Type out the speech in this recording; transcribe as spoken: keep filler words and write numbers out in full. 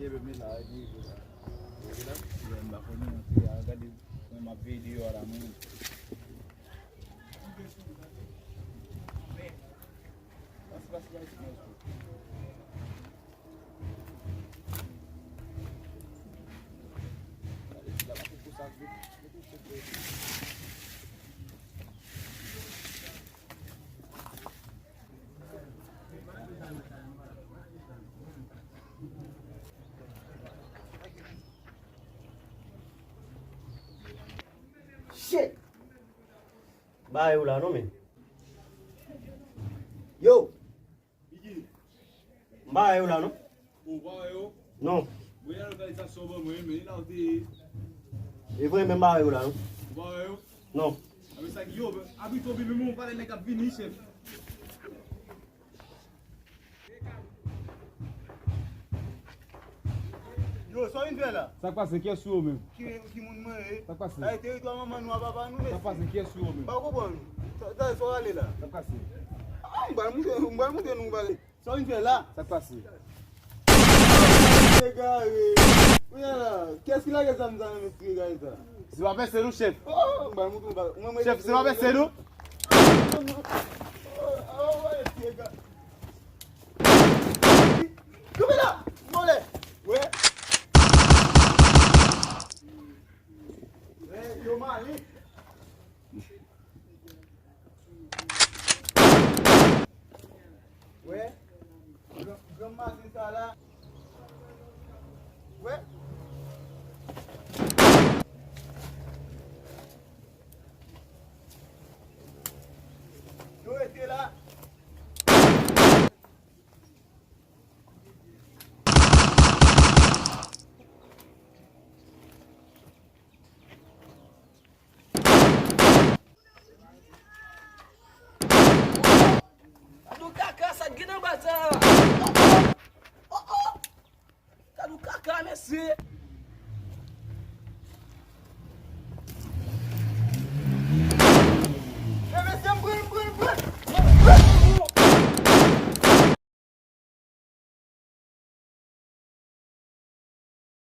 Epi men la, epi la. Epi la, m pa konn antre a, gade, mwen m ap veye deyò a la, mwen. Pase, pase, pase, pase. Shit! Ba yo la non men. Yo! M pa wè yo la non. Ou pa wè yo? Non. Mwen al lokalizasyon ban mwen, men la ou te ye. E vre men m pa wè yo la non. Ou pa wè yo? Non. Apre sa, yo, abito bi menm ou pale nèg ap vini, chèf. Yo, sa w vin fè la? Sa k pase? Kiyès sou yo menm? Ki, ki moun mwen ye? Sa k pase? Ay, teritwa manman nou a papa nou, mesye. Sa k pase? Kiyès sou yo menm? Pa konprann. Sa, sa, sa w ale la? Sa k pase? Ah, m pral montre, m pral montre nou bagay. Sa w vin fè la? Sa k pase? Egare. Kounye a la, kiyès ki lage zam sa nan men ti egare sa? Se pa pèse nou, chèf. Oh, m pral montre nou bagay. Mwen, mwen, chèf, se pa pèse nou? Oh, oh, oh, ti egare. Kanpe la! Vòlè! Wè! Wè, yo male! Wè! Gran, gran maten sa la! Wè! Yo rete la! Gad yon kaka sa k gen nan baz sa a. Oh, oh. Oh, oh. Gad yon kaka, mesye.